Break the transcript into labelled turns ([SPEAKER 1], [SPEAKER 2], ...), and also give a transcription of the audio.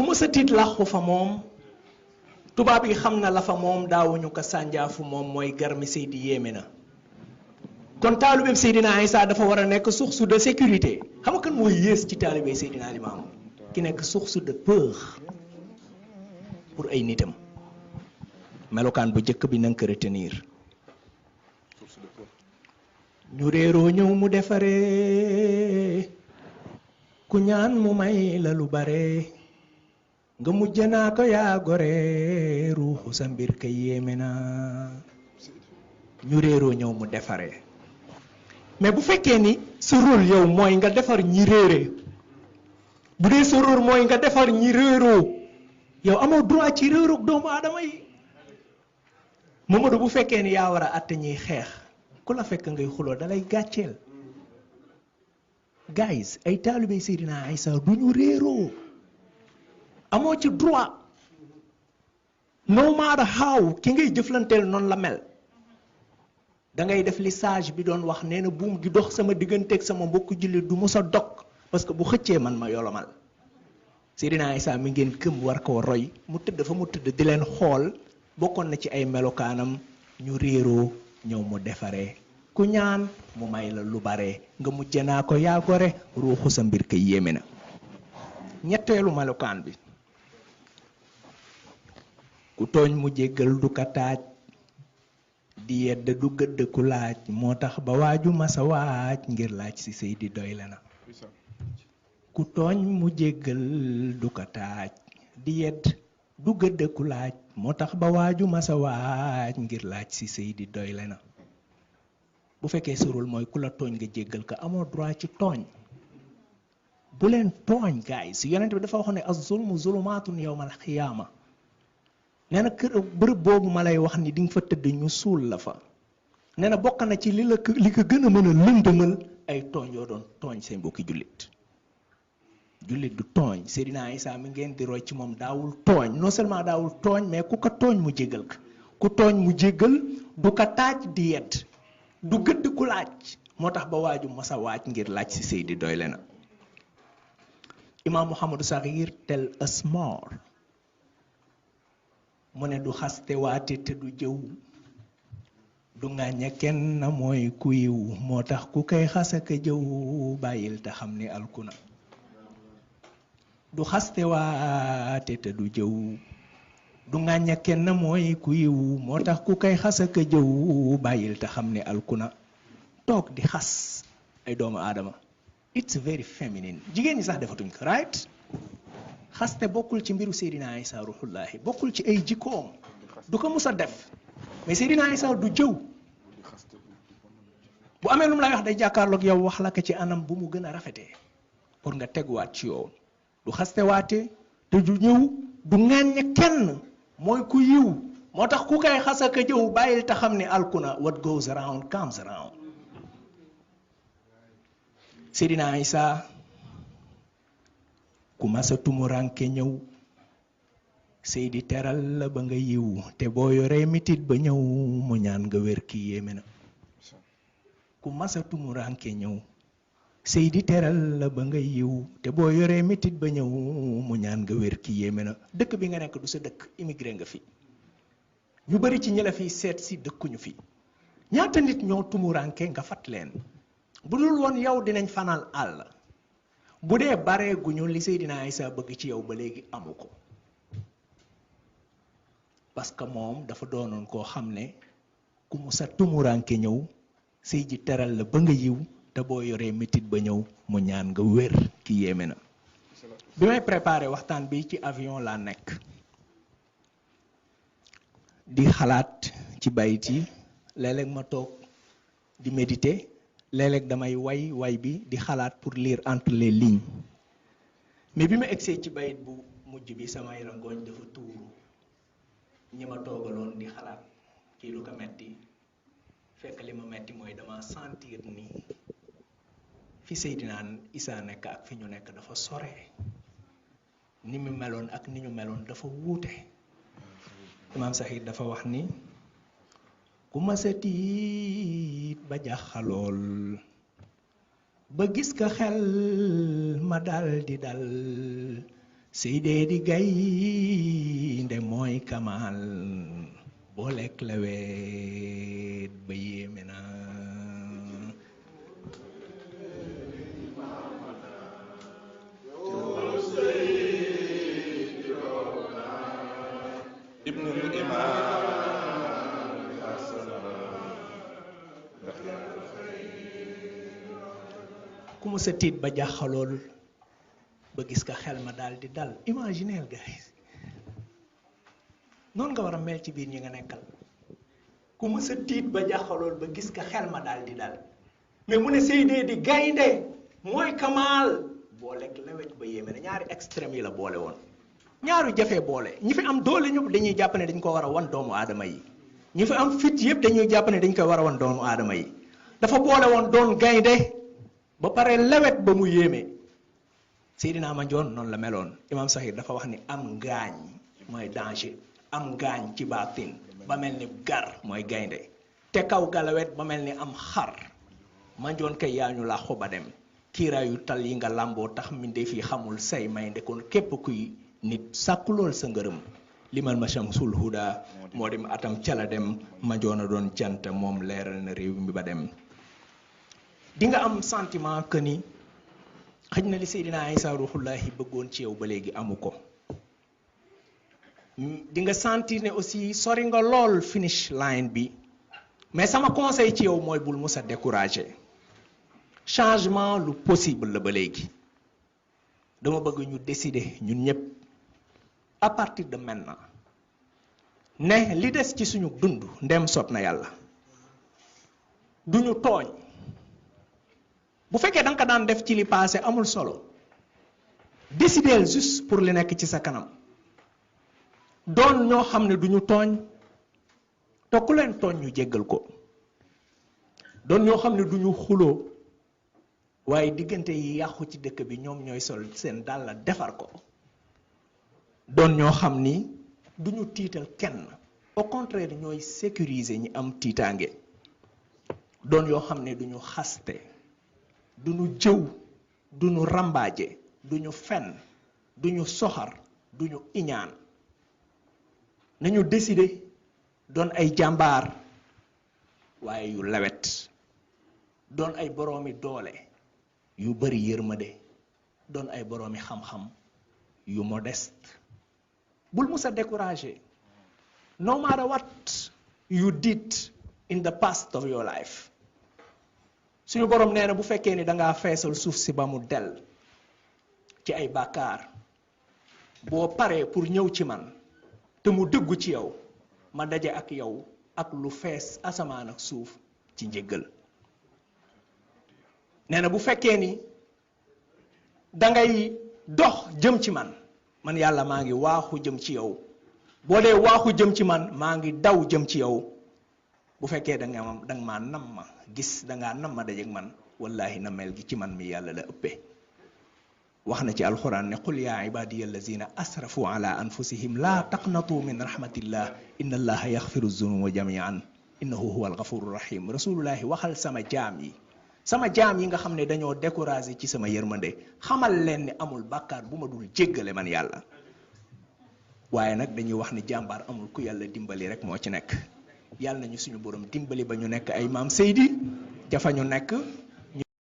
[SPEAKER 1] ku mës a tiit làqu fa moom tubaab yi xam na la fa moom daawuñu ko sànjaafu moom mooy garmi Seydi yéeme na kon taalibe Seydina Isa dafa war a nekk source de sécurité xam nga kan mooy yées ci taalibe Seydina Limaamu ki nekk source de peur pour ay nitam melokaan bu njëkk bi na nga ko retenir ñu réeroo ñëw mu defaree ku ñaan mu may la lu bare nga mujj naa ko yaa gore ruuxu sa mbir ka yéeme na ñu réeroo ñëw mu defaree mais bu fekkee ni sa rôle yow mooy nga defar ñi réere bu dee sa rôle mooy nga defar ñi réeroo yow amoo droit ci réeroog doomu aadama yi Mamadou bu fekkee ni yaa war a àtte ñiy xeex ku la fekk ngay xuloo dalay gàcceel guys ay taalibe Seydina Isa du ñu réeroo amoo ci droit no matter how ki ngay jëflanteel noonu la mel da ngay def li sage bi doon wax nee na buum gi dox sama digganteeg sama mbokku jullit du mës a dog parce que bu xëccee man ma yolomal Seydina Isa mi ngeen këm war koo roy mu tëdd fa mu tëdd di leen xool bokkoon na ci ay melokaanam ñu réeroo ñëw mu defaree ku ñaan mu may la lu bare nga mujj naa ko yaa gore ruuxu sa mbir ka yéeme na ñetteelu melokaan bi ku tooñ mu jéggal du ka taaj di yedd du gëdd ku laaj moo tax ba waaju masa waaj ngir laaj si Seydi doy la na ku tooñ mu jéggal du ka taaj di yedd du gëdd ku laaj moo tax ba waaju masa waaj ngir laaj si Seydi doy la na bu fekkee surul mooy ku la tooñ nga jéggal ka amoo droit ci tooñ bu leen tooñ guys yonent bi dafa wax ne az-zulmu zulumaatun yawmal qiyaama nee na kër bërëb boobu ma lay wax ni di nga fa tëdd ñu suul la fa nee na bokk na ci li ko gën a mën a lëndëmal ay tooñ yoo doon tooñ seen mbokki jullit jullit du tooñ Seydina Isa mi ngeen di roy ci moom daawul tooñ non seulement daawul tooñ mais ku ko tooñ mu jéggal ka ku tooñ mu jéggal du ko taaj di yedd du gëdd ku laaj moo tax ba waaju masa waaj ngir laaj si Seydi doy le na Imam Mouhamadou Sakhir tel asmor mu ne du xaste waate te du jëw du ŋàññe kenn mooy ku yiw moo tax ku koy xasaka jëw bàyyil te xam ni alkuna du xaste waate te du jëw du ŋàññe kenn mooy ku yiw moo tax ku koy xasaka jëw bàyyil te xam ni alkuna toog di xas ay doomu aadama it's very feminine jigéen ñi sax defatuñ ko right xaste bokkul ci mbiru Seydina Isa ruhullahi bokkul ci ay jikkoom du ko mus a def mais Seydina Isa du jëw bu amee lu mu lay wax day jàkkaarloog yow wax la ko ci anam bu mu gën a rafetee pour nga teguwaat ci yow du xaste waate te du ñëw du ŋàññe kenn mooy ku yiw moo tax ku koy xasaka jëw bàyyil te xam ne alkuna what goes around comes around Seydina Isa ku masa tumuranke ñëw Seydi teral la ba nga yiw te boo yoree mitit ba ñëw mu ñaan nga wér ki yéeme na ku masa tumuranke ñëw Seydi teral la ba nga yiw te boo yoree mitit ba ñëw mu ñaan nga wér ki yéeme na dëkk bi nga nekk du sa dëkk immigré nga fi ñu bari ci ñi la fiy seet si dëkkuñu fi ñaata nit ñoo tumuranke nga fat leen bu dul woon yow dinañ fanal àll bu dee baree guñu li Seydina Isa bëgg ci yow ba léegi amu ko parce que moom dafa doonoon koo xam ne ku mu sa tumuranke ñëw Seydi teral la ba nga yiw te boo yoree métit ba ñëw mu ñaan nga wér ki yéeme na bi may préparé waxtaan bi ci avion laa nekk di xalaat ci bayit yi léeg-léeg ma toog di méditer léeg-léeg damay way bi di xalaat pour lire entre les lignes mais bi ma egsee ci bayit bu mujj bi samay rangooñ dafa tuuru ñi ma toogaloon di xalaat kii lu ko metti fekk li ma metti mooy dama sentir ni fi Seydina Isa nekk ak fi ñu nekk dafa sore ni mu meloon ak ni ñu meloon dafa wuute Imam Sakhir dafa wax ni ku ma sa tiit ba jaxalool ba gis ka xel ma dal di dal Seydee di gaynde mooy kamal boolek lewet ba yéeme na.
[SPEAKER 2] ibnul imaam
[SPEAKER 1] ku mu sa tiit ba jaxalool ba gis ka xel ma daal di dal. imagineel guys noonu nga war a mel ci biir ñi nga nekkal. ku mu sa tiit ba jaxalool ba gis ka xel ma daal di dal mais mu ne Seydee di gaynde mooy kamaal booleeg lewet ba yéeme ne. ñaari extrême yi la boole woon, ñaari jafee boole. ñi fi am doole ñëpp dañuy jàpp ne dañ ko war a wan doomu aadama yi, ñi fi am fit yëpp dañuy jàpp ne dañ koy war a wan doomu aadama yi. dafa boole woon doon gaynde ba pare lewet ba mu yéeme. Seydina Mandione noonu la meloon. Imam Sahir dafa wax ni am ngaañ mooy danger, am ngaañ ci baatin ba mel ni gar mooy gaynde, te kaw galawet ba mel ni am xar. Mandione kay yaa ñu làqu ba dem, kiiraayu tal yi nga làmboo tax mbindéef yi xamul say may ndekoon képp kuy nit sàkku lool sa ngërëm. limal ma Shamsul Huda moo dem atam cala dem, Mandione a doon jant moom leeral na réew mi ba dem. di nga am sentiment que ni xëj na li Seydina Isa ruhullahi bëggoon ci yow ba léegi amu ko. di nga sentir ne aussi sori nga lool finish line bi, mais sama conseil ci yow mooy bul musa découragé. changement lu possible la ba léegi. dama bëgg ñu décider ñun ñëpp à partir de maintenant ne li des ci suñu dund ndem soob na yàlla duñu tooñ. bu fekkee da nga ko daan def ci li passé amul solo, décider juste pour li nekk ci sa kanam. doon ñoo xam ne duñu tooñ te ku leen tooñ ñu jéggal ko. doon ñoo xam ne duñu xuloo waaye diggante yi yàqu ci dëkk bi ñoom ñooy sol seen dàll la defar ko. doon ñoo xam ni duñu tiital kenn, au contraire ñooy sécuriser ñi am tiitaange. doon yoo xam ne duñu xaste, duñu jëw, duñu rambaaje, duñu fen, duñu soxar, duñu iñaan. nañu décider doon ay jàmbaar waaye yu lewet, doon ay boroomi doole yu bari yërmande, doon ay boroomi xam-xam yu modeste. bul musa découragé. no matter what you did in the past of your life. suñu borom nee na bu fekkee ni dangaa feesal suuf si ba mu del ci ay bàkkaar, boo paree pour ñëw ci man te mu dëggu ci yow, ma daje ak yow ak lu fees asamaan ak suuf ci njëggal. nee na bu fekkee ni dangay dox jëm ci man, man yàlla maa ngi waaxu jëm ci yow. boo dee waaxu jëm ci man, maa ngi daw jëm ci yow. bu fekkee danga maa nam ma gis, dangaa nam ma dajeek man, wallahi na mel gi ci man mi yàlla la ëppee. wax na ci alxuraan ne qul yaa ibadiya allazina asrafu ala anfusihim la taqnatu min rahmatillah inna allaha yaxfiru zunuba jamian innahu huwa alghafuru rahim. rasulullahi waxal sama jaam yi nga xam ne dañoo découragé ci sama yërmande, xamal leen ni amul bàkkaar bu ma dul jéggale man yàlla. waaye nag dañuy wax ni jàmbaar amul ku yàlla dimbali rek moo ci nekk. yàlla nañu suñu borom dimbali ba ñu nekk ay maam Seydi jafa ñu nekk